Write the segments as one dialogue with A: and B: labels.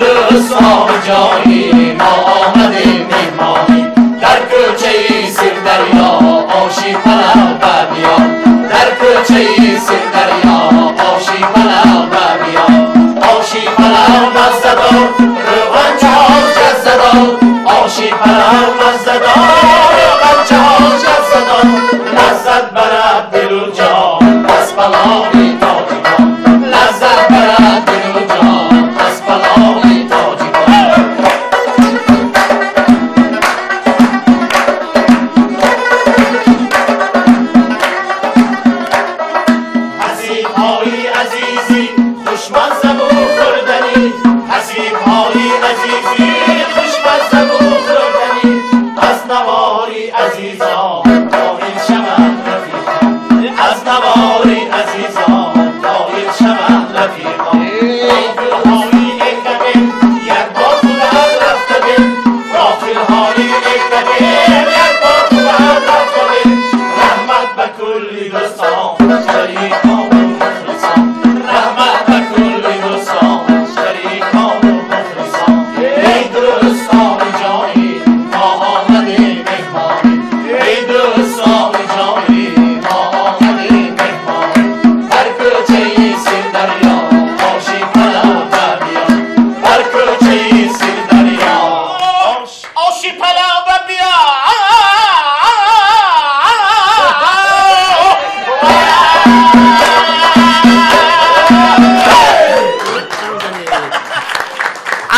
A: Дӯстон ҷони, мо омадем меҳмонӣ. Дар кӯчаи Сирдарё оши палав ба биёр. Дар кӯчаи Сирдарё оши палав ба биёр. Оши палав маззадор, равғанчаҳош ҷаззадор. Оши палав маззадор, равғанчаҳош ҷаззадор. Лаззат барад дилу ҷон аз палови тоҷикон. Лаззат барад дилу ҷон аз палови тоҷикон. Ҳасибҳои азизӣ хушмаззаву хӯрданӣ. Ҳасибҳои азизӣ хушмаззаву хӯрданӣ. Аз навори азизон тоил шаванд рафиқон. Аз навори азизон тоил шаванд рафиқон. Эй гулҳои Экабен, як бор худат рафта бин. Рофилҳои Экабен, як бор худат рафта бин. Раҳмат ба кулли дӯстон, шарикону мухлисон. Раҳмат ба кулли дӯстон, шарикону мухлисон. Эй дӯстони ҷонӣ, мо омадем меҳмонӣ. Эй дӯстони ҷонӣ, мо омадем меҳмонӣ. Дар кӯчаи Сирдарё оши палав ба биёр. Дар кӯчаи Сирдарё оши палав ба биёр.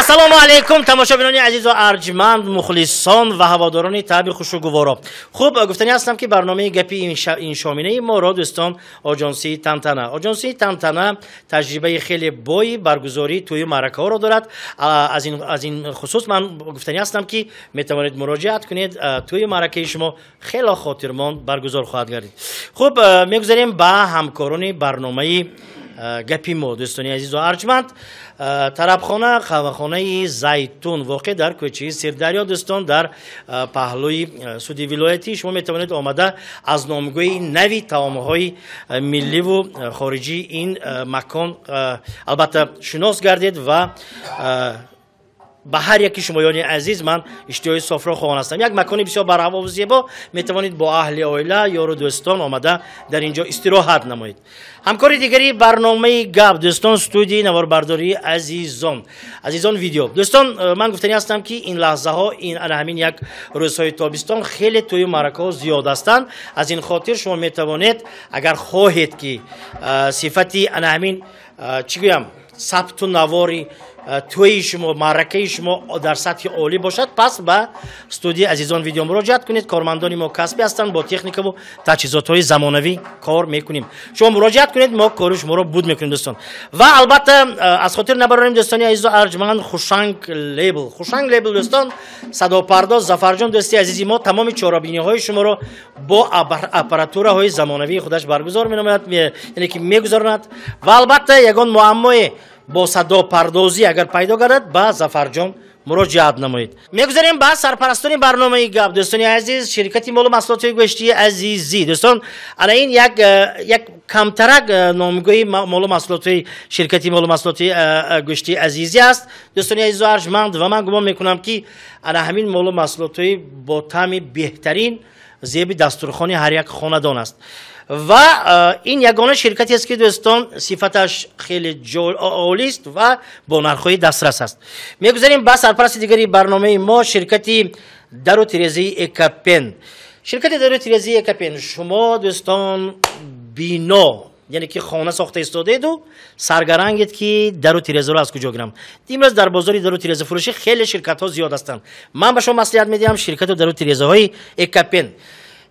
B: Ассалому алайкум, тамошобинони азизу арҷманд, мухлисон ва ҳаводорони таъби хушу гуворо. Хуб, гуфтанӣ ҳастам, ки барномаи гапи ин шоминаи моро дӯстон Оҷонсии Тантана. Оҷонсии Тантана таҷрибаи хеле бои баргузории тӯю маъракаҳоро дорад. Аз ин хусус ман гуфтанӣ ҳастам, ки метавонед муроҷиат кунед, тӯю маъракаи шумо хело хотирмон баргузор хоҳад гардид. Хуб, мегузарем ба ҳамкорони барномаи гапи мо, дӯстони азизу арҷманд. Тарабхона, қаҳвахонаи Зайтун воқеъ дар кӯчаи Сирдарё, дӯстон, дар паҳлӯи суди вилоятӣ. Шумо метавонед омада аз номгӯи нави таомҳои милливу хориҷии ин макон, албатта, шинос гардед ва ба ҳар яки шумоёни азиз ман иштиҳои софро хоҳон ҳастам. Як макони бисёр барҳавову зебо, метавонед бо аҳли оила, ёру дӯстон омада дар ин ҷо истироҳат намоед. Ҳамкори дигари барномаи гап, дӯстон, студияи наворбардории Азизон, Азизон видео. Дӯстон, ман гуфтанӣ ҳастам, ки ин лаҳзаҳо, ин ана ҳамин як рӯзҳои тобистон хеле тӯю маъракаҳо зиёд ҳастанд. Аз ин хотир шумо метавонед, агар хоҳед, ки сифати ана ҳамин, чӣ гӯям, сабту навори тӯи шумо, маъракаи шумо дар сатҳи олӣ бошад, пас ба студияи Азизон видео муроҷиат кунед. Кормандони мо касбӣ ҳастанд, бо техникаву таҷҳизотҳои замонавӣ кор мекунем. Шумо муроҷиат кунед, мо кори шуморо буд мекунем, дӯстон. Ва албатта, аз хотир набарорем, дӯстони азизу арҷманд, Хушанг лейбл. Хушанг лейбл, дӯстон, садопардоз Зафарҷон, дӯсти азизи мо, тамоми чорабиниҳои шуморо бо аппаратураҳои замонавии худаш баргузор менамояд, яъне ки мегузаронад. Ва албатта, ягон муаммое бо садопардозӣ агар пайдо гардад, ба Зафарҷон муроҷиат намоед. Мегузарем ба сарпарастони барномаи гап, дӯстони азиз, ширкати молу маҳсулоти гӯштии Азизӣ. Дӯстон, ана ин як камтарак номгӯи молу маҳсулоти ширкати молу маҳсулоти гӯштии Азизӣ аст, дӯстони азизу арҷманд, ва ман гумон мекунам, ки ана ҳамин молу маҳсулотҳои бо таъми беҳтарин зеби дастурхони ҳар як хонадон аст. Ва ин ягона ширкатест, ки дӯстон, сифаташ хеле олист ва бо нархҳои дастрас аст. Мегузарем ба сарпарасти дигари барномаи мо, ширкати дару тирезаи Экапен. Ширкати дару тирезаи Экапен, шумо дӯстон бино, яъне ки хона сохта истодаеду саргарангед, ки дару тирезаро аз куҷо гирам. Имрӯз дар бозори дару тирезафурӯшӣ хеле ширкатҳо зиёд ҳастанд. Ман ба шумо маслиҳат медиҳам ширкати дару тирезаҳои Экапен.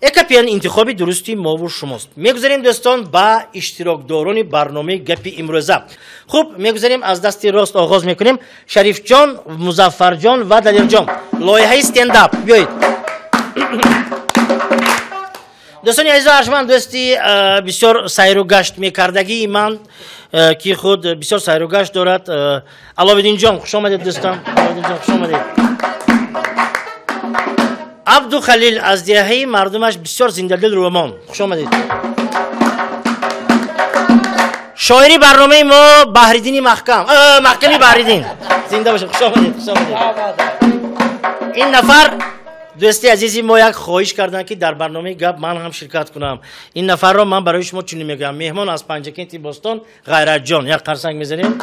B: Экапен интихоби дурусти мову шумост. Мегузарем, дӯстон, ба иштирокдорони барномаи гапи имрӯза. Хуб, мегузарем, аз дасти рост оғоз мекунем. Шарифҷон, Музаффарҷон ва Далерҷон, лоиҳаи стендап, биёед. Дӯстони азизу арҷманд, дӯсти бисёр сайру гашт мекардагии ман, ки худ бисёр сайру гашт дорад, Аловиддинҷон, хуш омадед, дӯстон. Аловиддинҷон, хуш омадед. Абдухалил аз деҳаи мардумаш бисёр зиндадил рӯмон, хуш омадед. Шоири барномаи мо Баҳриддини Маҳкам, Маҳками Баҳриддин. Зинда бошед, хуш омадед, хуш омадед. Ин нафар дӯсти азизи мо як хоҳиш карданд, ки дар барномаи гап ман ҳам ширкат кунам. Ин нафарро ман барои шумо чунин мегӯям: меҳмон аз Панҷакенти Бостон Ғайратҷон. Як қарсанг мезанем.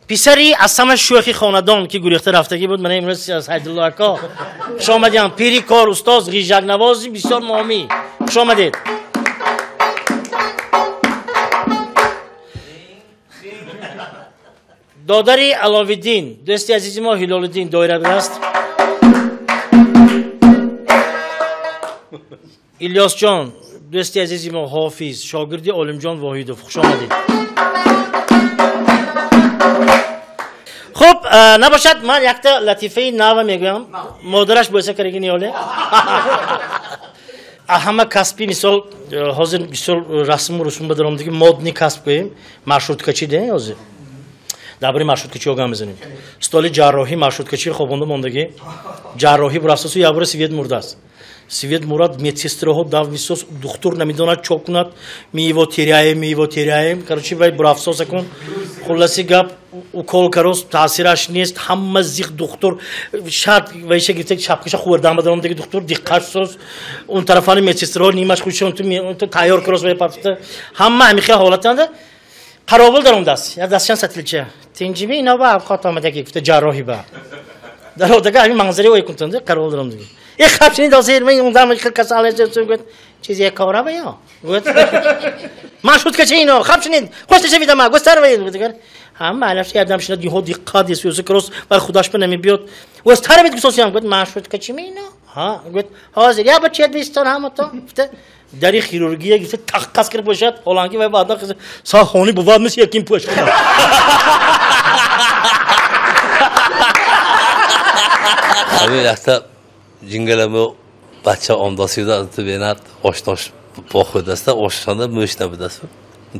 B: Писари аз ҳама шӯхи хонадон, ки гурехта рафтагӣ буд, мана имрӯз Сайдулло ака. Хуш омадед. Пири кор, устоз, ғижжакнавози бисёр номӣ. Хуш омадед. Додари Аловиддин, дӯсти азизи мо Ҳилолиддин доирабаст. Илёсҷон, дӯсти азизи мо Ҳофиз, шогирди Олимҷон Воҳидов. Хуш омадед. Хуб, набошад, ман якта латифаи нава мегӯям. Модараш боиса кардаги неоле. Ҳама касби, мисол, ҳозир бисёр расму русум ба даромадаги модни касб гӯем, маршруткачи де ҳозир. Дар бораи маршруткачи огоҳ мезанем. Столи ҷарроҳӣ маршруткачи хобонда мондагӣ. Ҷарроҳӣ бурафтасу як бора свет мурдааст. Свет мурад, медсестраҳо дав мисос, духтур намедонад чо кунад, мы его теряем, мы его теряем. Короче, вай бурафтсос акун. Хулласи гап, укол карос, таъсираш нест, ҳама зиқ духтур шарт вайша гирифта шапкаша хӯрдан ба даромадаги духтур диққат сос, он тарафани медсестраҳо нимаш хушон ту тайёр карос вай пафта. Ҳама ҳамихел ҳолатанда қаровул даромадааст. Як дастчан сатилча. Тинҷими ино ба авқот омадаги гуфта ҷарроҳӣ ба. Дародага ҳамин манзараи ой кунтанда қаровул даромадаги. Э хабчини дозир ман ундам хел касал гуфт чизе кора ба ё. Гуфт ман шуд качи ино хабчини хуш нашавидам ма густар ва дигар. Ҳама алаф ядам шинад юҳо диққат есӯ крос бар худаш ба намебиёд. Густар бит гусосиям гуфт ман шуд качи ино. Ҳа гуфт ҳозир я бача бистон ҳама то гуфта дари хирургия гуфта таққас кир бошад ҳоланки вай баъдан са хони бувад мис якин пӯш.
C: Ҳамин якта ҷингаламу бача омдосида ту бенат ошнош бохӯдаста ошнонда мӯш набудаст.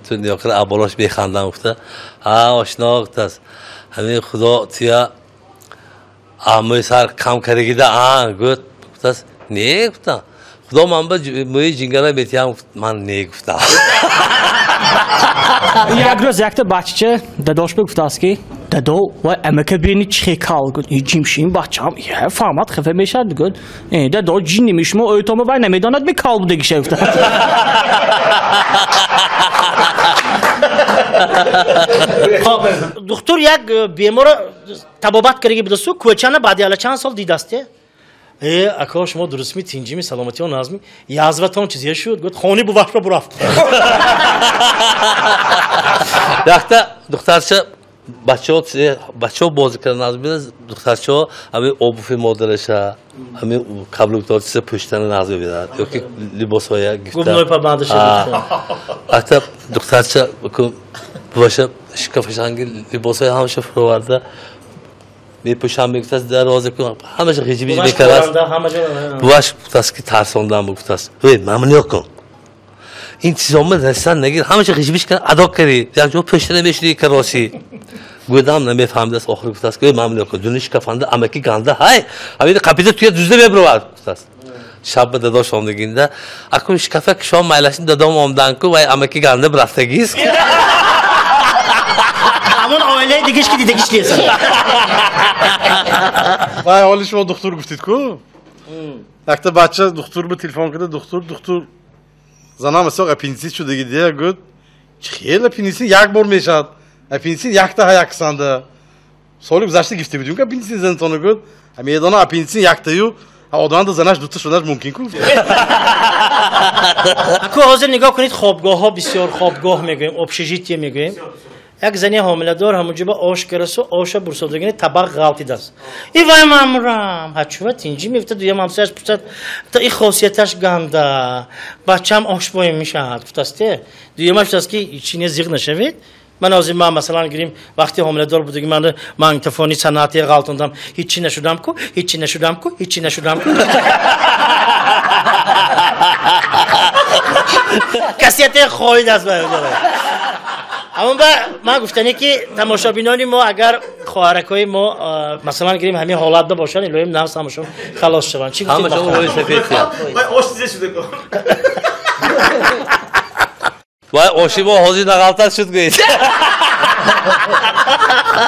C: Ту ниёкра аболош бехандан гуфта ҳа ошно гуфтааст. Ҳамин худо туя мӯи сар кам кардагида а гуфт гуфтааст не гуфтам. Худо ман ба мӯи ҷингала метиҳам гуфт ман не гуфтам.
D: Як рӯз якта бачча дадош гуфтааст ки дадо вай амака бини чӣ кал гуфт ҷимшин бачам фаҳмад хафа мешавад гуфт дадо ҷин намешумо ойтома вай намедонад ми кал будагиша гуфта.
B: Духтур як беморро табобат кардаги будасту кӯчана баъди ала чанд сол дидаст. Э, ака шумо дурустми, тинҷими, саломатион назми, язватон чизе шуд? Гуфт хони бувашро бурафт.
C: Якта духтарча бачаҳо бозӣ карда назм бинад, духтарчаҳо ҳамин обуфи модараша, ҳамин каблукдорчиса пӯштана назм мебинад, ёки либосҳоя гифта.
B: Губной помадаша.
C: Якта духтарча буваша шикафашанги либосҳоя ҳамаша фуроварда мепӯшам мегуфтааст дарвоза кун ҳамаша ғиҷибиҷ мекардаст. Буваш гуфтааст ки тарсондан гуфтааст эй мамнӯъ кун ин чизома расан нагир ҳамаша ғиҷибиҷ кард адо кардӣ якҷо пӯшта намешудӣ кароси гӯдам намефаҳмидааст охир гуфтааст ки эй мамнӯъ кун дуни шикафанда амаки ганда ҳай ҳамин қапида туя дузда мебировад гуфтааст. Шаб ба дадош омдагинда акун шикафа кишон майлашин дадом омдан ку вай амаки ганда бирафтагист.
B: Ҳамон оилаи дигаш ки дидагиш нест.
E: Вай ҳоли шумо духтур гуфтид ку? Якта бача духтур ба телефон карда духтур духтур занам асоқ аппендицит шудаги дия гуфт хел аппендицит як бор мешавад аппендицит якта ҳа яксанда соли гузашта гифта будем ки аппендицит занатона гуфт медонам аппендицит яктаю одамда занаш дута шуданаш мумкин ку.
B: Аку ҳозир нигоҳ кунед хобгоҳҳо бисёр хобгоҳ мегӯем, общежитие мегӯем. Як зани ҳомиладор ҳамонҷо ба ош карасу оша бурсодагини табақ ғалтидааст. И вай мамрам, ҳачува тинҷӣ мефта дуям ҳамсояш пурсад, та и хосияташ ганда, бачам ош боем мешавад, гуфтааст те. Дуямаш гуфтааст ки чине зиғ нашавед. Ман ҳозир ман масалан гирим вақти ҳомиладор будаги ман магнитофони санъатие ғалтондам, ҳичи нашудам ку, ҳичи нашудам ку, ҳичи нашудам ку. Касияте хоҳид аст. Аммо ман гуфтане ки тамошобинони мо агар хоҳаракҳои мо масалан гирим ҳамин ҳолат бошанд, илоҳим нафс ҳамашон халос шаванд. Чӣ гуфтед?
C: Ҳамашон рӯи сафед.
A: Вай ош чизе шуда ку.
C: Вай оши мо ҳозир нағалтар шуд гӯед.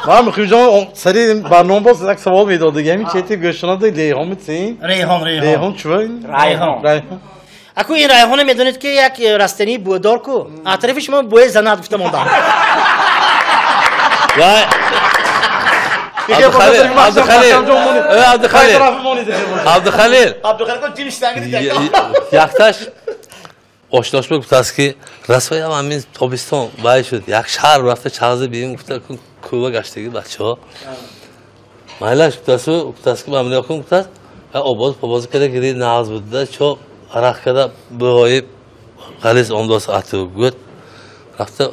E: Ман Муқимҷон, сари барнома боз як савол медод. Ҳамин чети гӯшонада Рейҳон митсин?
B: Рейҳон, Рейҳон.
E: Рейҳон чува?
B: Райҳон.
E: Райҳон.
B: Аку ин райҳона медонед ки як растании бӯдор ку. Атрофи шумо бӯи занат гуфта мондам.
C: Вай Абдухалил, Абдухалил, Абдухалил, Абдухалил.
A: Абдухалил ку ҷимиштанги дид.
C: Якташ ошношба гуфтааст ки расвоям ҳамин тобистон вай шуд, як шаҳр рафта чағзи бием гуфта кӯва гаштаги бачаҳо. Майлаш гуфтасу гуфтааст ки ман кун гуфтааст, обоз побоз када гири нағз буда, чо арақ када бӯҳои ғализ омдос ату гӯд рафта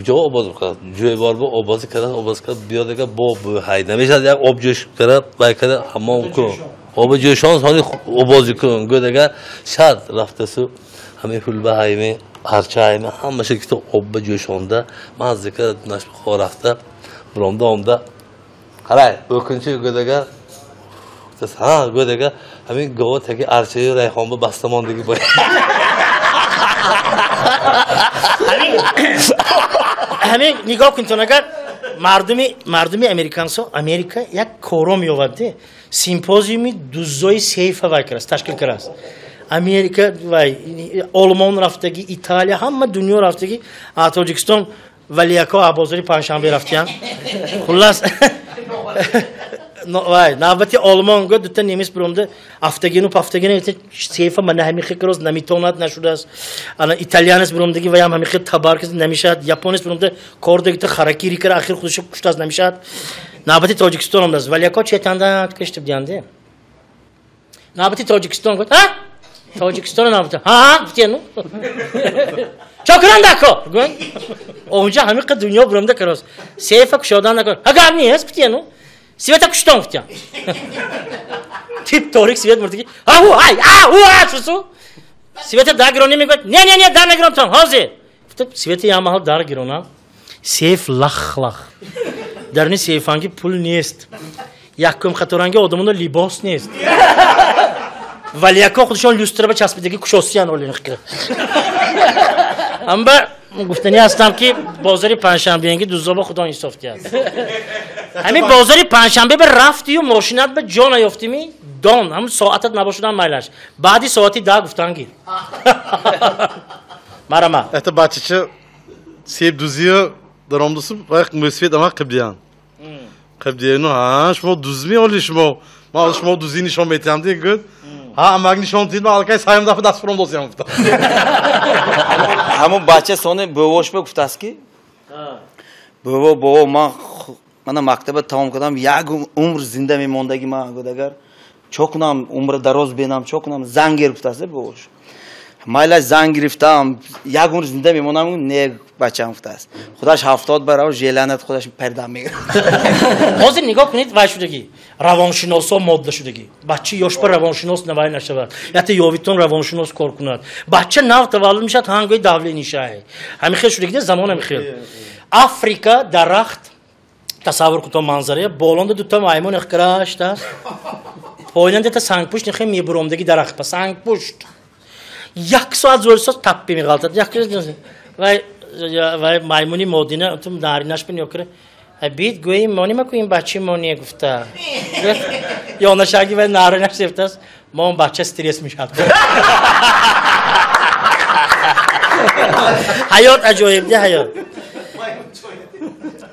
C: ҷо обоз мекард, ҷӯйбор бо обози када обоз кард, биёдага бо бӯ ҳай намешад, як об ҷӯш кара вай када ҳамом кун, оби ҷӯшон сони обози кун гӯдага шарт рафтасу ҳамин ҳулба ҳайме арча ҳайме ҳамаша кито обба ҷӯшонда мазза кара нашбихо рафта биромда омда қарай бӯкунчи гӯдага ҳа гӯдага ҳамин гова таги арчаи райҳонба баста мондагӣ бо.
B: Ҳамин нигоҳ кунтон, агар мардуми американсо Америка як коро меёвад, симпозиуми дуззои сейфа вай карааст, ташкил карааст. Америка вай Олмон рафтагӣ, Италия, ҳама дунё рафтагӣ, а Тоҷикистон валияко бозори панҷшанбе рафтиян. Хуллас вай навбати Олмон гӯ дута немис биромда афтагину пафтагину сейфа мана ҳамин хел роз наметавонад нашудааст. Ана итальянец биромдаги ваям ҳамин хел табар намешавад, японец биромда кордагита харакири кара ахир худашо куштааст, намешавад. Навбати Тоҷикистон омдааст. Валияко четанда кишти бидиянде. Навбати Тоҷикистон гӯ ҳа Тоҷикистон навбати ҳа гуфтияну чо кунандако гӯ онҷа ҳамин қад дунё биромда кароз сейфа кушодан накор ҳа гап нест гуфтияну света куштон гуфтиян. Тип торик свет мурдиги ҳа ҳу ай а ҳу а шусу света дар гиронӣ мегӯяд, не не не дар нагиронтон ҳозир гуфта света як маҳал дар гиронам, сейф лах лах дарни сейфанги пул нест, якум хаторанги одамоно либос нест, валияко худшон люстра ба часпидаги кушосиян олин. Амба гуфтанӣ ҳастам ки бозори панҷшанбеанги дуззоба худо инсоф диҳад. Ҳамин бозори панҷшанбе ба рафтию мошинат ба ҷо наёфтими дон, ҳамн соатат набошудан майлаш. Баъди соати 10 гуфтан гир. Марама.
E: Это бачача себ дузия даромдусу вай мӯсфед ама қибдиян. Қибдияну ҳа шумо дузми оли шумо. Ман шумо дузи нишон метиҳам ди гӯд. Ҳа амак нишон дид, ман аллакай саем дафъа даст фуром досиям гуфта.
F: Ҳамон бача сони бовошба гуфтааст ки бово бово ман мана мактаба тамом кардам, як умр зинда мемондаги ман гуд, агар чо кунам умра дароз бинам, чо кунам зан гир гуфтааст бовош. Майла зан гирифтам, як умр зинда мемонам, не бачам гуфтааст. Худаш 70 барав желанат худаш парда мегирад.
B: Ҳозир нигоҳ кунед вай шудагӣ. Равоншиносо модда шудагӣ. Бача ёшба равоншинос навай нашавад. Ята ёвитон равоншинос кор кунад. Бача нав таваллуд мешавад, ҳангои давление шай. Ҳамин хел шудагӣ замон ҳамин хел. Африка дарахт тасаввур кунед манзара, болонда дута маймун ихкраштааст. Поинанда та сангпушт нихе мебуромдаги дарахт па сангпушт. Як соат зӯр соат таппи меғалтад. Як вай вай маймуни модина тум наринаш бин ёкра. Бит гӯи мони ма кӯин бачи мони гуфта. Ёнашаги вай наринаш сефтааст. Мо он бача стресс мешавад. Ҳаёт аҷоиб де ҳаёт.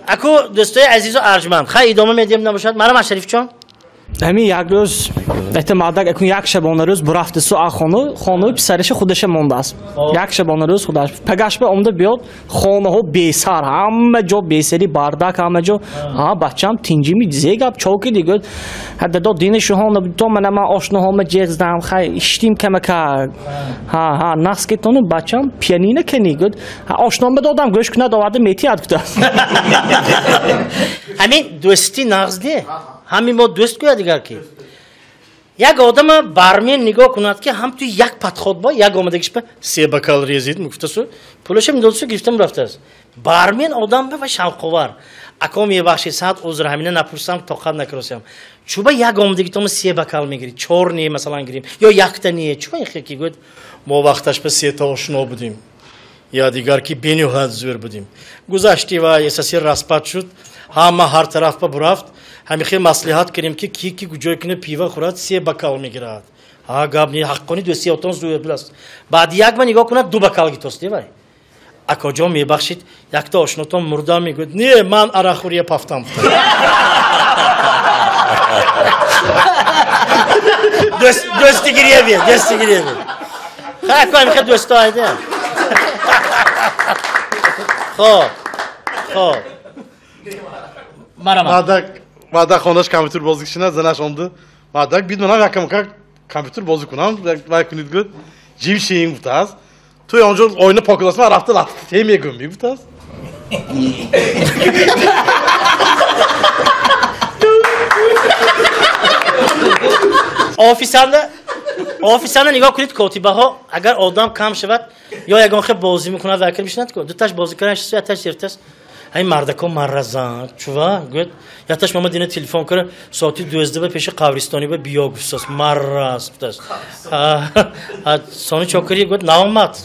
B: Аку дӯстои азизу арҷманд, хай идома медиҳем набошад. Марама Шарифҷон.
D: Ҳамин як рӯз эта мардак акун як шабона рӯз бурафтасу а хона, хонаи писараша худаша мондааст. Як шабона рӯз худаш. Пагашба омда биёд, хонаҳо бесар, ҳама ҷо бесари, бардак ҳама ҷо. Ҳа бачам тинҷими зе гап чоки дигӯд. Ҳа дадо дини шуҳона то мана ман ошноҳома ҷеғ задам, хай иштим камака. Ҳа ҳа нақс кетону бачам пианино кани гӯд. Ҳа ошнома додам гӯш кунад оварда метиҳад гуфтааст.
B: Ҳамин дӯстӣ нағз не? Ҳамин мо дӯст гӯяд дигар ки. Як одама бармен нигоҳ кунад ки ҳам ту як подход бо як омадагиш ба се бокал резид мегуфтасу пулашам додсу гирифтам рафтааст. Бармен одам ба ва шавқовар. Ако мебахшед, саат узр ҳамина напурсам тоқат накаросям. Чуба як омадагитома се бокал мегирӣ, чор не масалан гирим ё якта не, чуба ин хел ки гӯяд. Мо вақташ ба сета ошно будем. Я дигар ки бениҳоят зӯр будем. Гузашти ва СССР распад шуд. Ҳама ҳар тараф ба бурафт. Ҳамихел маслиҳат кардем ки ки ки ҷой куна пива хӯрад, се бокал мегирад. Ҳа гап не, ҳаққони дӯстии отон зӯр будаст. Баъд як ба нигоҳ кунад, ду бокал гитост, вай. Акоҷон мебахшид, якта ошнотон мурда мегӯяд, не, ман арақхӯрия пафтам. Дӯстигирия бе, дӯстигирия бе. Хай, ко ҳамихел дӯсто айда. Хоб, хоб. Марама.
E: Мадак хонаш компютер бозӣ кишина, занаш омду. Мадак бид манам якам как компютер бозӣ кунам, вай кунид гӯд. Ҷим шиин гуфтааст. Туй онҷо оина покилас, ман рафта лафта те мегӯм, мегуфтааст.
B: Офисанда нигоҳ кунед, котибаҳо, агар одам кам шавад, ё ягон хел бозӣ мекунад, вакил мешинад, дуташ бозӣ кардан, яташ серташ. Ҳамин мардако марразан, чува, гӯяд, яташ мама дина телефон кара, соати 12 ба пеши қабристони ба биё гуфтааст, марраз гуфтааст. Сони чокари гӯяд, наомад.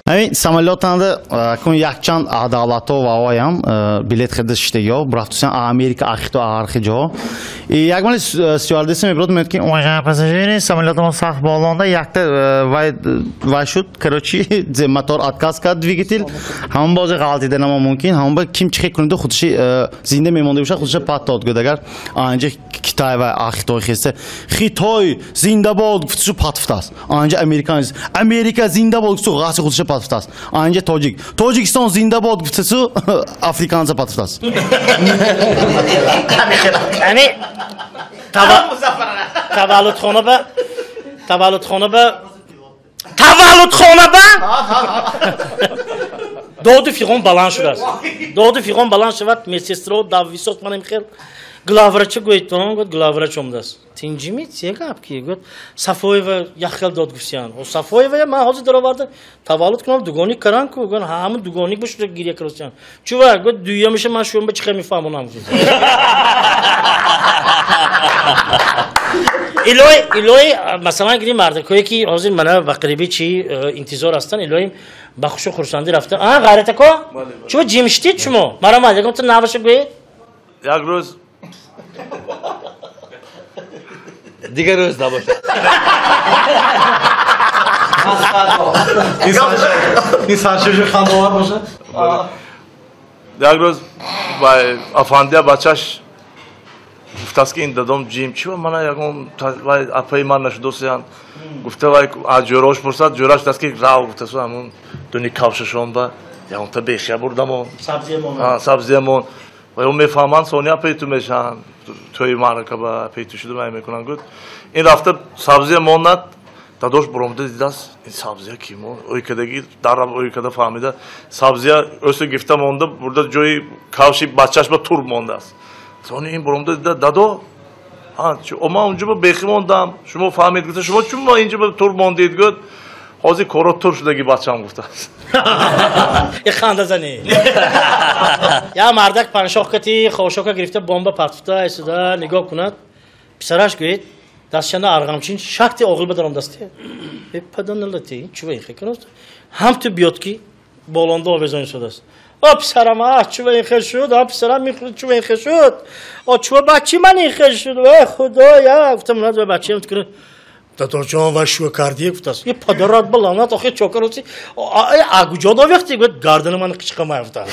G: Ҳамин самолётанда кун якчанд давлатҳо ва оям билет харида шиштагиҳо, бурафтусан Америка, Ахито, архи ҷо. Як мали стюардесса мебурад, мегӯяд ки уважаемые пассажиры, самолётамон сахт болонда, якта вай шуд, короче, мотор отказ кард двигатель, ҳамон бози ғалтида намо мумкин, ҳамон ба ким чихе куниду худши зинда мемонда бошад, худша пат дод гӯяд. Агар анҷа Китай ва Хитой хеста, Хитой зинда бод гуфтушу пат футааст. Анҷа американец, Америка зинда бод гуфту ғаси худша пат футааст. Анҷа тоҷик, Тоҷикистон зинда бод гуфтусу африканца пат футааст.
B: Ами таваллудхона ба доду фиғон баланд шудааст. Доду фиғон баланд шавад, медсестро даввисот манам хел главврача гӯед, он гӯяд главврач омадааст. Тинҷими се гап ки гӯяд Сафоева як хел дод гуфтиян. О Сафоева ман ҳозир дароварда таваллуд кунам дугоник каран ку гӯяд ҳамун дугоник бошуда гиря каростиян. Чува гӯяд дуюмиша ман шумо ба чӣ хел мефаҳмонам. Илоҳи масалан гирим мардакое ки ҳозир мана ба қариби чи интизор ҳастанд, илоҳи ба хушу хурсандӣ рафта. А ғайратако? Чува ҷимштид шумо? Марамад ягон ту наваша гӯед?
C: Як рӯз дигар рӯз набошад.
E: Ин саршӯши хандовар бошад?
A: Як рӯз афандия бачаш гуфтааст ки ин дадом ҷим чива мана ягон апаи ман нашудосиян. Гуфта вай аз ҷӯрош пурсад, ҷӯраш гуфтааст ки рав гуфтасу ҳамун дуни кавшашон ба ягонта бехия бурдамон, сабзиямон. Ва ё мефаҳманд, сония апаи ту мешаванд, тӯи маърака ба апаи ту шуда май мекунанд. Гуфт ин рафта сабзия монад, дадош буромда дидааст ин сабзия ки мон, ойкадаги дар ойкада фаҳмида сабзия ӯсу гифта монда, бурда ҷои кавши бачаш ба тур мондааст. Сони ин буромда дида, дадо, ман унҷо ба бехи мондам, шумо фаҳмид, гуфта шумо чун ма инҷо ба тур мондед? Гуфт ҳозир коро тур шудаги бачам гуфтааст.
B: Ханда зани. Я мардак паншохкати хошока гирифта бомба партуфта айсуда нигоҳ кунад. Писараш гӯед, дастшанда арғамчин шакти оғил ба даромдасти. Э паданалати, чува ин хел кунад? Ҳам ту биёд ки болонда овезон шудааст. О писарам, а чува ин хел шуд? А писарам чува ин хел шуд? О чува бачи ман ин хел шуд? Э худоя, гуфтам над бачаам ту дадоҷон ва шӯ кардӣ гуфтааст. Е падарат баланат охир чокароси. А куҷо довехти? Гуфт гардани ман қичқамай гуфтааст.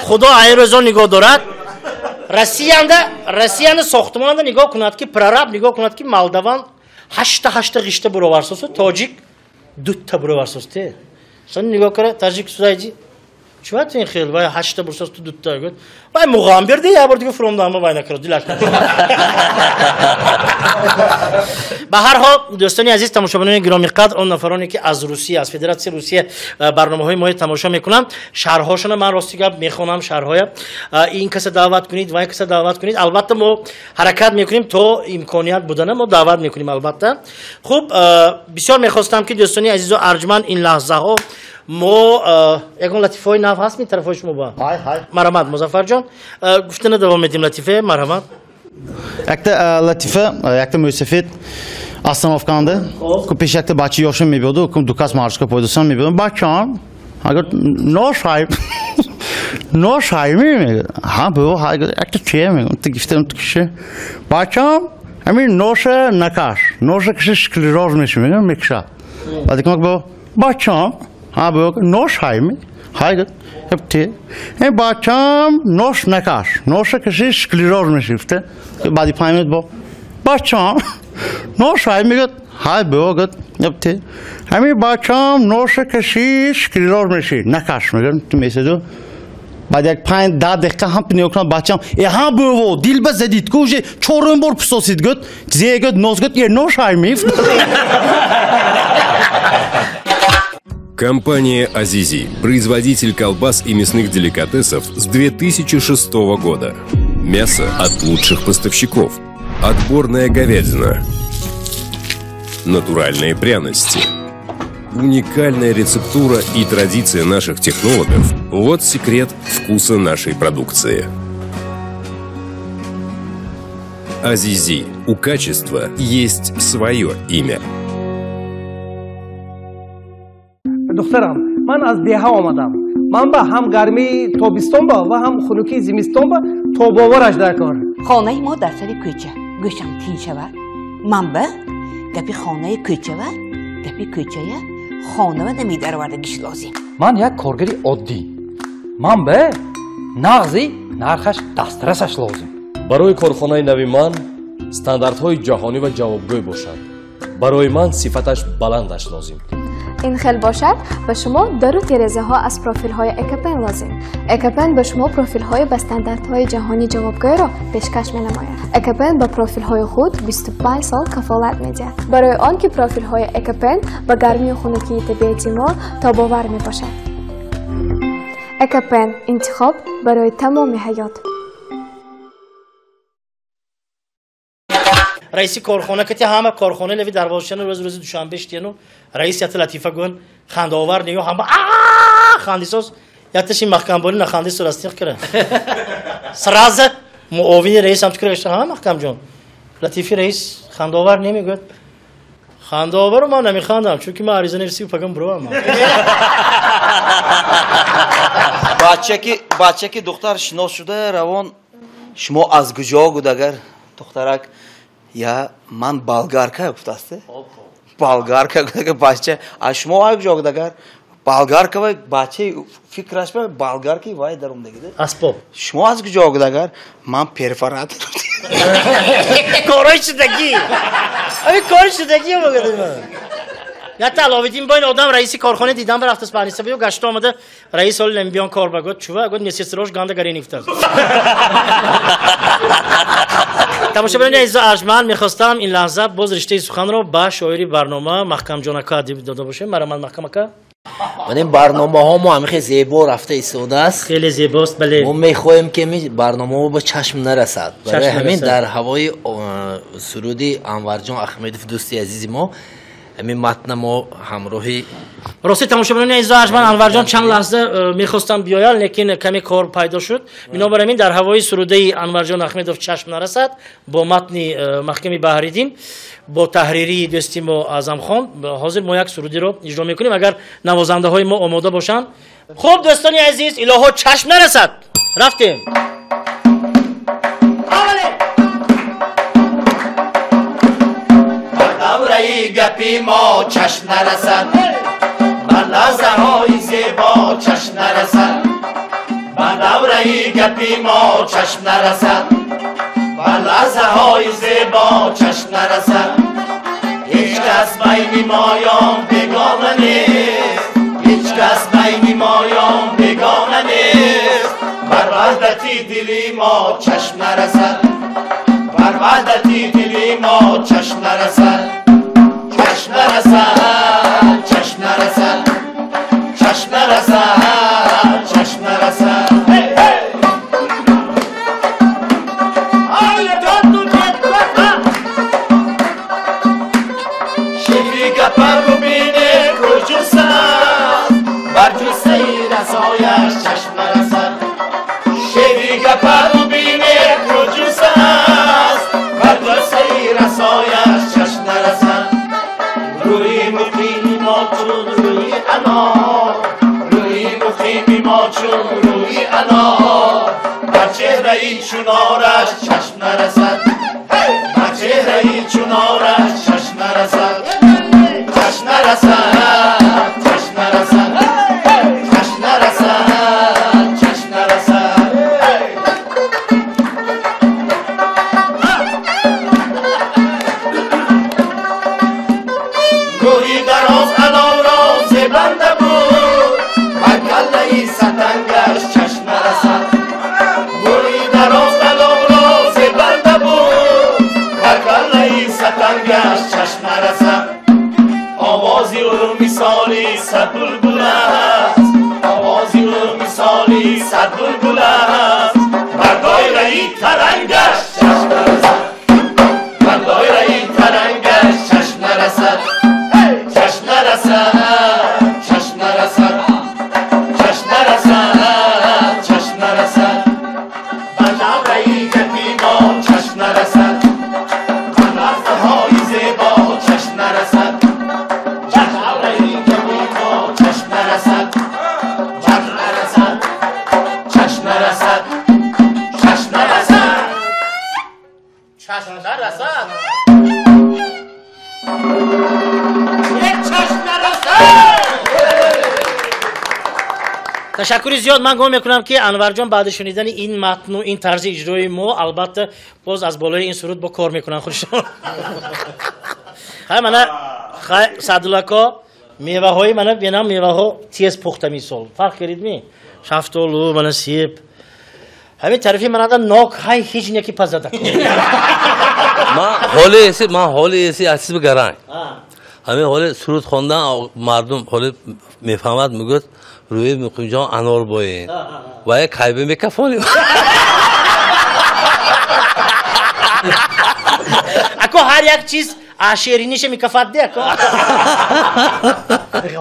B: Худо ай рӯзо нигоҳ дорад. Россиянда сохтмонанда нигоҳ кунад ки прораб нигоҳ кунад ки молдаван 8-8 ғишта буроварсосу тоҷик 2 буроварсос те. Сон нигоҳ кара таҷик судаҷи. Чува ту ин хел вай 8 бурсос ту 2 гуфт. Вай муғам берди я бор дига фуромдама вай накард дилаш. Ба ҳар ҳол дӯстони азиз, тамошобинони гиромиқадр, он нафароне ки аз Русия, аз Федератсияи Русия барномаҳои моро тамошо мекунанд, шарҳҳошона ман рости гап мехонам, шарҳҳоя. Ин каса даъват кунед, вай каса даъват кунед. Албатта мо ҳаракат мекунем то имконият будана мо даъват мекунем албатта. Хуб, бисёр мехостам ки дӯстони азизу арҷманд ин лаҳзаҳо мо ягон латифаҳои нав ҳаст ми тарафҳои шумо ба?
G: Ҳай, ҳай.
B: Марҳамат Музаффарҷон, гуфтана давом медиҳем латифе, марҳамат.
G: Якта латифа, якта мӯйсафед остановканда пеш якта бача ёшим мебиёду, дукас маршка пойдасан мебиёду. Бачам, агар ношай ношай мегӯяд. Ҳа, бо якта чия мегӯям, ту гифтам ту киши. Бачам, ҳамин ноша накаш, ноша киши склероз меши, мегӯям, мекушад. Баъд икмак бо бачам, ҳа, бо ношай ми, ҳай гӯяд, ти. Бачам, нош накаш, ноша киши склероз меши, гуфта. Баъди 5 минут бо бачам, ношай мегӯяд, ҳай бо гӯяд, ти. Ҳамин бачам ноша каши склероз меши, накаш, мегӯям, ту месаду. Баъд як 5-10 дақиқа ҳам пинёкунам бачам, э ҳа бӯво, дил ба задид, ку уже чорум бор пусосид, гӯяд, зе гӯяд, нос гӯяд, е ношай миф.
H: Компания «Азизи» – производитель колбас и мясных деликатесов с 2006 года. Мясо от лучших поставщиков. Отборная говядина. Натуральные пряности. Уникальная рецептура и традиция наших технологов – вот секрет вкуса нашей продукции. «Азизи» – у качества есть свое имя.
I: Духтарам, ман аз деҳа омадам. Ман ба ҳам гармии тобистон ба ва ҳам хунукии зимистон ба тобовараш дар кор.
J: Хонаи мо дар сари кӯча. Гӯшам тин шавад. Ман ба гапи хонаи кӯчава, гапи кӯчая хонава намедаровардагиш лозим.
K: Ман як коргари оддӣ. Ман ба нағзи нархаш дастрасаш лозим.
L: Барои корхонаи нави ман стандартҳои ҷаҳонӣ ва ҷавобгӯй бошад. Барои ман сифаташ баландаш лозим.
M: Ин хел бошад, ба шумо дару терезаҳо аз профилҳои Экопен лозим. Экопен ба шумо профилҳои ба стандартҳои ҷаҳонӣ ҷавобгӯйро пешкаш менамояд. Экопен ба профилҳои худ 25 сол кафолат медиҳад. Барои он ки профилҳои Экопен ба гармию хунукии табиати мо тобовар мебошад. Экопен – интихоб барои тамоми ҳаёт.
B: Раиси корхона кати ҳама корхона леви дарвозашана рӯз рӯзи душанбе штену раис ята латифа гӯн хандаовар нею ҳама а хандисоз яташи маҳкамбони нахандисо растиқ кара сразу муовини раис ҳам тикра гашта ҳа маҳкамҷон латифи раис хандаовар немегӯяд хандаовару ман намехандам чунки ман ариза нависию пагам буровам.
F: Бачаки духтар шинос шуда равон шумо аз куҷо гуд агар духтарак я ман болгарка гуфтааст. Болгарка гуфта бача а шумо ай куҷо гуд агар болгарка вай бачаи фикраш ба болгарки вай даромдагида.
B: Асбоб.
F: Шумо аз куҷо гуд агар ман перфоратор.
B: Корои шудагӣ. Ами кори шудагӣ мегӯям. Ята Аловиддин бо ин одам раиси корхона дидам рафтас Париса бию гашта омада раис оли намебиён кор ба гуфт чува гуфт месесрош ганда гарени гуфтааст. Тамошобинони азизу арҷманд, мехостам ин лаҳза боз риштаи суханро ба шоири барнома Маҳкамҷон ака дода бошем. Марамад Маҳкам ака.
N: Ман ин барномаҳо мо ҳамихе зебо рафта истодааст.
B: Хеле зебост, бале.
N: Мо мехоҳем ки ин барномаҳо ба чашм нарасад. Барои ҳамин дар ҳавои суруди Анварҷон Аҳмедов дӯсти азизи мо ҳамин матна мо ҳамроҳи
B: рости тамошобинони азизу арҷманд, Анварҷон чанд лаҳза мехостам биёянд, лекин каме кор пайдо шуд. Бинобар ҳамин дар ҳавои сурудаи Анварҷон Аҳмедов чашм нарасад бо матни Маҳками Баҳриддин бо таҳририи дӯсти мо Аъзамхон ҳозир мо як сурудиро иҷро мекунем агар навозандаҳои мо омода бошанд. Хуб дӯстони азиз, илоҳо чашм нарасад. Рафтем.
O: Гапи мо чашм нарасад, ба лаҳзаҳои зебо чашм нарасад, ба давраи гапи мо чашм нарасад, ба лаҳзаҳои зебо чашм нарасад. Ҳеҷ кас байни моён бегона нест, ҳеҷ кас байни моён бегона нест. Бар ваҳдати дили мо чашм нарасад, бар ваҳдати дили мо чашм нарасад. Чашм нарасад, чашм нарасад, чашм нарасад, чашм нарасад. Шифи гапа бубине куҷуса, бар ҷуссаи расояш чашм нарасад. Шифи гапа бубине куҷуса, чунораш чашм нарасад, бар чеҳраи чунораш чашм нарасад, чашм нарасад, чашм нарасад, чашм нарасад, чашм нарасад. Гӯи дароз аловро зебанда буд, бар каллаи сатангаш чашм нарасад. Гӯи дароз аловро зебанда буд, бар каллаи сатангаш чашм нарасад. Овози ӯ мисоли сад булбул аст, овози ӯ мисоли сад булбул аст, бар доираи тарангаш чашм нарасад, бар доираи тарангаш чашм нарасад, чашм нарасад, чашм нарасад, чашм нарасад, чашм нарасад. Бар лабраи гапи мо чашм нарасад, бар лаҳзаҳои зебо чашм нарасад, бар лабраи гапи мо чашм нарасад, чашм нарасад, чашм нарасад, чашм нарасад, чашм нарасад. Чашм нарасад.
B: Ташаккури зиёд. Ман гумон мекунам, ки Анварҷон баъди шунидани ин матну ин тарзи иҷрои мо албатта боз аз болои ин суруд бо кор мекунанд худшон. Хай мана хай Саъдуллако, меваҳои мана бинам, меваҳо тез пухта мисол. Фарқ кардидми? Шафтолу, мана себ. Ҳамин тарафи манада нок ҳай ҳеҷ неки пазада.
C: Ман ҳоли эси, ман ҳоли эси аз чиз бигаранг. Ҳамин ҳоли суруд хондан мардум ҳоли мефаҳмад, мегӯяд рӯи Муқимҷон анор боин. Ва як кайбе мекафонем.
B: Ако ҳар як чиз шериниша мекафад де ако.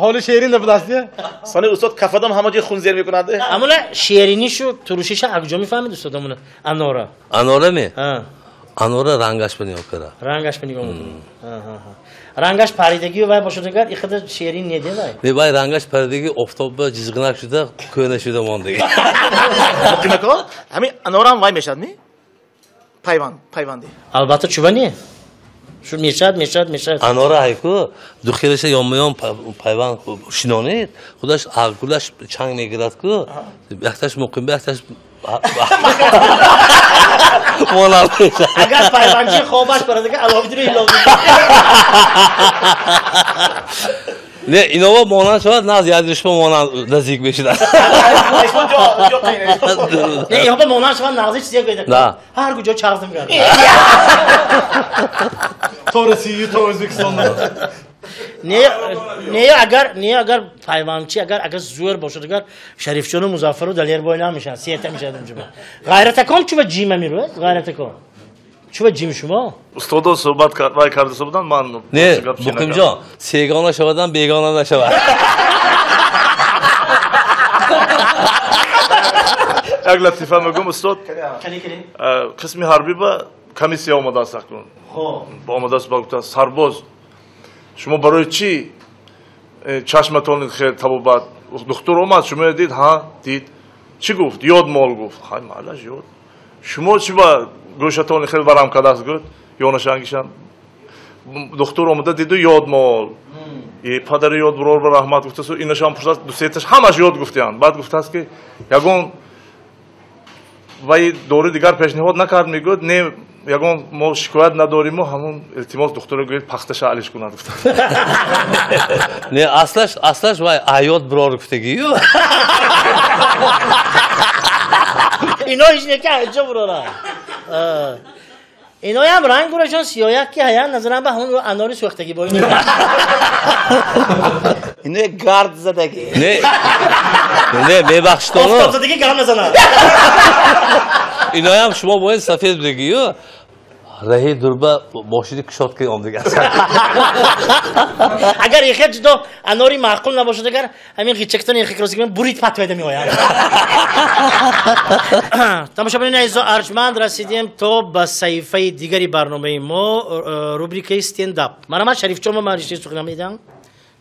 E: Ҳоли шерин набудаст де?
A: Сони устод кафадам ҳама ҷой хун зер мекунад.
B: Амуна шеринишу турушиша акҷо мефаҳмид устод амуна анора?
C: Анора ме? Анора рангаш ба нигоҳ кара.
B: Рангаш ба нигоҳ мекунӣ. Рангаш паридагию вай бошад агар иқадар шерин не де вай?
C: Не, вай рангаш паридаги офтобба ҷизг'инак шуда, кӯна шуда мондаги.
A: Муқимако, ҳамин анорам вай мешавад ми? Пайванд, пайванди.
B: Албатта чува не? Шу мешавад, мешавад, мешавад.
C: Анора ҳайку духелаша ёнма-ён пайванд шинонид, худаш гулаш чанг мегирад ку, якташ муқимба, якташ монанд мешавад.
B: Агар пайвандчи хобаш барад, агар Аловиддину Ҳилолиддин.
C: Не, инова монанд шавад, наз ядишма монанд наздик мешудад.
B: Не, инова монанд шавад, нағзи чизе гӯяд.
C: Да.
B: Ҳар куҷо чарзм гард.
E: То Россию, то Ӯзбекистон.
B: Не, не, агар, не, агар пайвандчи, агар зӯр бошад, агар Шарифҷону Музаффару Далербой намешаванд, сета мешавад онҷо. Ғайратакон чува ҷима мерӯяд? Ғайратакон. Чува ҷим шумо?
A: Устодо суҳбат вай карда буданд, ман
C: Не, Муқимҷон, сегона шавадам, бегона нашавад.
A: Як латифа мегӯм, устод. Қисми ҳарбӣ ба комиссия омадааст акнун. Омадааст ба гуфтааст, сарбоз, шумо барои чӣ чашматон хел табобат? Духтур омад, шумо дид, ҳа, дид. Чӣ гуфт? Ёд мол гуфт. Хай, маълаш ёд. Шумо чӣ ба гӯшатон хел варам кардааст гуфт? Ёнашангишам. Духтур омада диду ёд мол. Падари ёд бурор ба раҳмат гуфтааст, инашам пурсааст, ду сеташ ҳамаш ёд гуфтиянд. Баъд гуфтааст ки ягон вай дори дигар пешниҳод накард, мегӯяд, не, ягон мо шикоят надорим, ҳамон илтимос духтура гӯяд пахташа алиш кунад гуфта.
C: Не, аслаш вай аёд бурор гуфтагию.
B: Ино ҳеҷ неки аҷо бурора. Иноям ранг бурашон сиёяк ки ҳаян назарам ба ҳамон анори сӯхтагӣ бо ин.
F: Ино гард задагӣ.
C: Не, не, мебахшитону.
B: Офтоб задагӣ гарм назанад.
C: Иноям шумо бояд сафед будагию. Раҳи дурба мошини кушодка омдига.
B: Агар ихе ҷудо анори маъқул набошад, агар ҳамин ғичактон ихе кросик бурид патвайда меояд. Тамошобинони азизу арҷманд, расидем то ба саҳифаи дигари барномаи мо, рубрикаи стендап. Мана ман Шарифҷон, ман риштаи сухана медиҳам.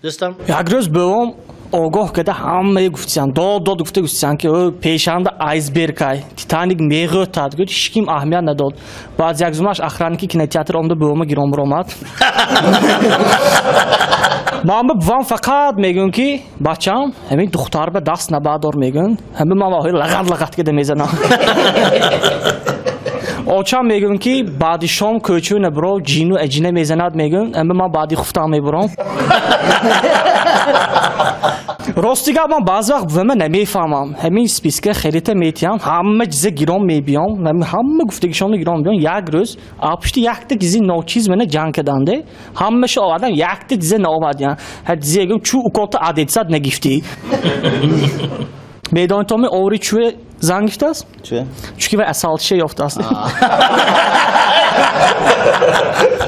B: Дӯстам.
D: Як рӯз бовом огоҳ карда ҳамае гуфтиян, дод дод гуфта гуфтиян ки пешанда айсберг ай, Титаник меғӯтад. Гуфт ҳеч ким аҳамият надод. Баъд як зумаш охранники кинотеатр омда бувома гирон биромад. Ман ба бувам фақат мегӯям ки бачам ҳамин духтар ба даст набардор мегӯям. Ҳамин ман ваҳои лагат лагат кида мезанам. Очам мегӯям ки баъди шом кӯчӯ набуров ҷину аҷина мезанад мегӯям. Ҳамин ман баъди хуфтам мебурам. Рости гап ман баъзе вақт бувама намефаҳмам. Ҳамин списка харита метиҳам, ҳама чиза гирон мебиём, ҳама гуфтагишонро гирон мебиём. Як рӯз пушти якта чизи ночиз мана ҷанг карданда, ҳамаашо овардам, якта чиза наовардям. Ҳар чизе гӯям чӯ укота адетсад нагифтӣ. Медонитоми оври чӯе занг гифтааст?
F: Чӯе?
D: Чунки вай асалчиша ёфтааст.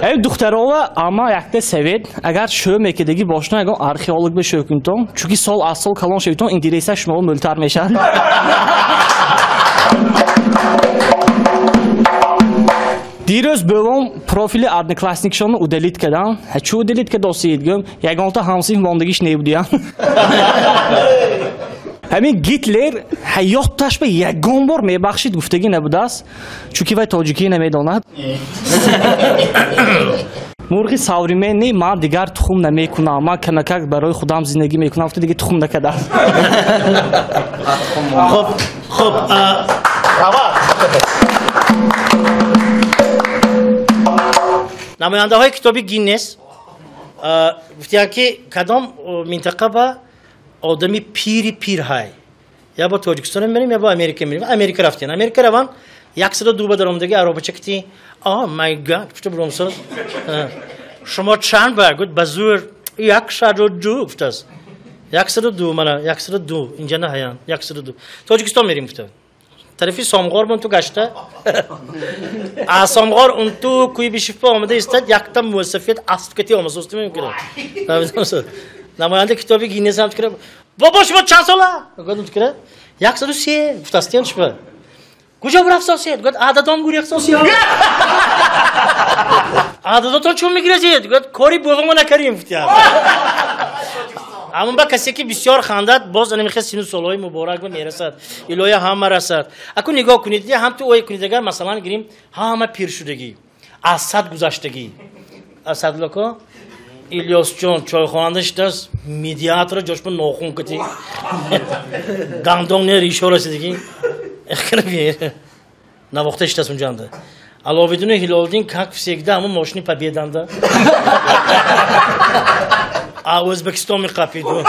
D: Эй духтарова ама якта совет, агар шӯ мекардагӣ бошна ягон археолог ба шӯ кунтон, чунки сол аз сол калон шавитон интереса шумо мӯлтар мешавад. Дирӯз бувом профили одноклассникшонро удалить кардам. Чӯ удалить кардосид гӯям, ягонта ҳамсинф мондагиш небудиям. Ҳамин Гитлер ҳаёташ ба ягон бор мебахшид гуфтагӣ набудааст, чунки вай тоҷикӣ намедонад. Мурғи современный ман дигар тухм намекунам, ман камакак барои худам зиндагӣ мекунам, гуфта дига тухм накардааст.
B: Хуб, хуб, намояндаҳои китоби Гиннес гуфтиянд ки кадом минтақа ба одами пири пир ҳай. Я ба Тоҷикистон мерем, я ба Америка мерем. Америка рафтем. Америка раван 102 ба даромадаги аробача кити. Oh my God, гуфта буромсоз. Шумо чанд ба? Гуфт ба зӯр 102 гуфтааст. 102 мана 102 инҷа на ҳаян 102. Тоҷикистон мерем гуфта. Тарафи Сомғор мон ту гашта. А Сомғор он ту кӯи бишифпа омада истад якта мусафед асп кати омасост мекунад. Намояндаи китоби Гиннес ҳам тикра. Бобо шумо чанд сола? Гуфт тикра. 103 гуфтастиям шумо. Куҷо рафтосед? Гуфт ададом гурехтосед. Ададотон чун мегирезед? Гуфт кори бувомо накардем гуфтиям. Аммо ба касе ки бисёр хандад, боз ана мехоҳад сину солҳои муборак ба мерасад. Илоҳия ҳама расад. Аку нигоҳ кунед, ҳам ту ой кунед, агар масалан гирим ҳама пир шудагӣ, аз сад гузаштагӣ. Асадлоко Илёсҷон чойхонанда шидааст, медиатора ҷошба нохун кати. Дандон не ришо расидагӣ. Навохта шидааст унҷанда. Аловиддину Ҳилолиддин как всегда ҳамон мошини победанда. А Ӯзбекистон меқапиду.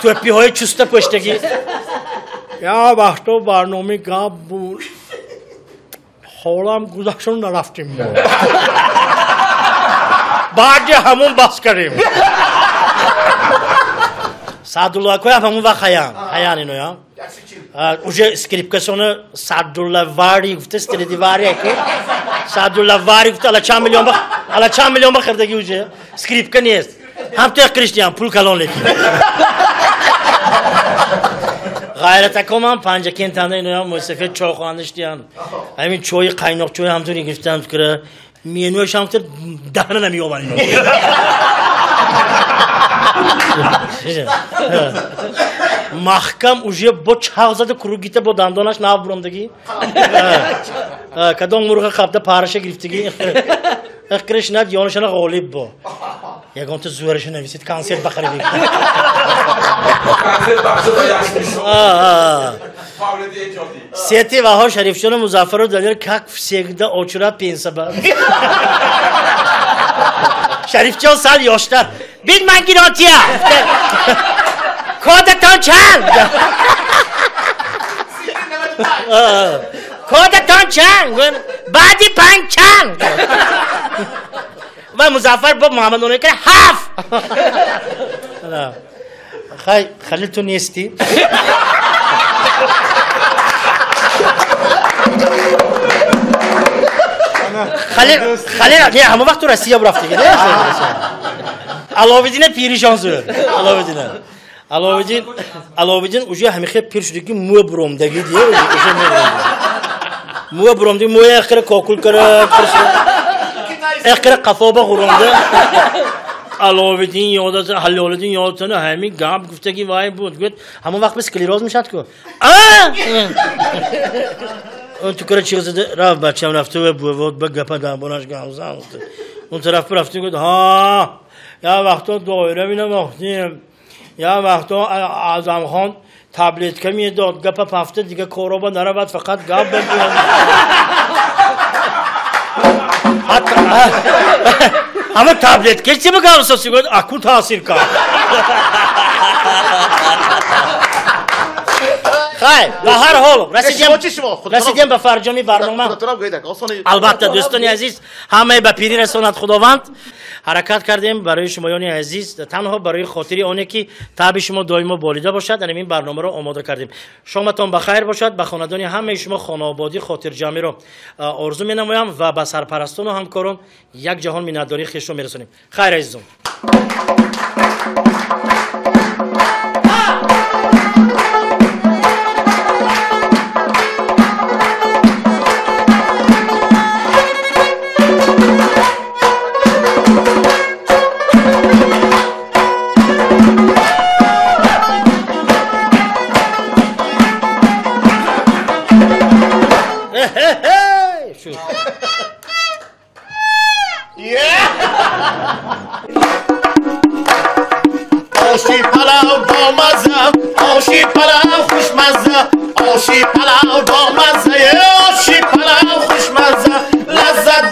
B: Тӯпиҳои чуста пӯштагӣ. Я вақто барномаи гап буд. Ҳолам гузаштон нарафтем мо. Баъди ҳамон бас кардем. Саъдуллоакоям ҳамон вақт ҳаян. Ҳаян иноям. Уже скрипкасона Саъдуллавари гуфта Страдивари аки. Саъдуллавари гуфта ала чанд миллион ба ала чанд миллион ба хардаги уже. Скрипка нест. Ҳам то Криштиан пул калон лекин. Ғайратакомам Панҷакентанда иноям мусафед чойхона шидиян. Ҳамин чойи қайноқ чой ҳамтури гирифтан фикра. Менӯшам фикр даҳна намеёбанд ино. Маҳкам уже бо чағ зада кругита бо дандонаш нав буромдагӣ. Кадом мурға қабда параша гирифтагӣ. Иқришнад ёнашана ғолиб бо. Ягонта зӯраша нависед консерт бахариб. Сети ваҳо Шарифҷону Музаффару Далер как всегда очурат пенсаба. Шарифҷон сал ёштар. Бит ман гиротия. Кодатон чанд? Кодатон чанд? Баъди панҷ чанд? Ва Музаффар бо Муҳаммад Нури кард 7. Хай, Халил ту нести. Халил, Халил, не, ҳамон вақт ту Россия бурафтиги, не? Аловиддина пиришон зӯр. Аловиддина. Аловиддин, Аловиддин уже ҳамихе пир шуд ки мӯ буромдаги дие, уже мӯ буромдаги. Мӯ буромдаги, мӯя эхкара кокул кара, эхкара қафо ба ғуромда. Аловиддин ёдат, Ҳалолиддин ёдатона ҳамин гап гуфтаги вай буд. Гуфт, ҳамон вақт склероз мешад ку. Он ту кора чиғ зада рафт, бачам рафта ва бувод ба гапа дар бораш гап зад. Он тараф рафтем, гуфт, ҳа, як вақто доира менамохтем, як вақто Аъзамхон таблетка медод, гапа пафта дига короба наравад, фақат гап бигӯяд. Ҳама таблетка чи ба гап соси, гуфт, аку таъсир кард. Хайр, ба ҳар ҳол расидем ба фарҷоми барнома. Албатта, дӯстони азиз, ҳамаи ба пирӣ расонад Худованд. Ҳаракат кардем барои шумоёни азиз, танҳо барои хотири оне ки таъби шумо доимо болида бошад, дар ин барномаро омода кардем. Шоматон ба хайр бошад, ба хонадони ҳамаи шумо хонаободӣ, хотирҷамъиро орзу менамоям ва ба сарпарастону ҳамкорон як ҷаҳон миннатдории хешро мерасонем. Хайр, азизон.
O: Оши палав бо мазза, оши палав хушмазза, оши палав бо мазза, оши палав хушмазза, лаззат.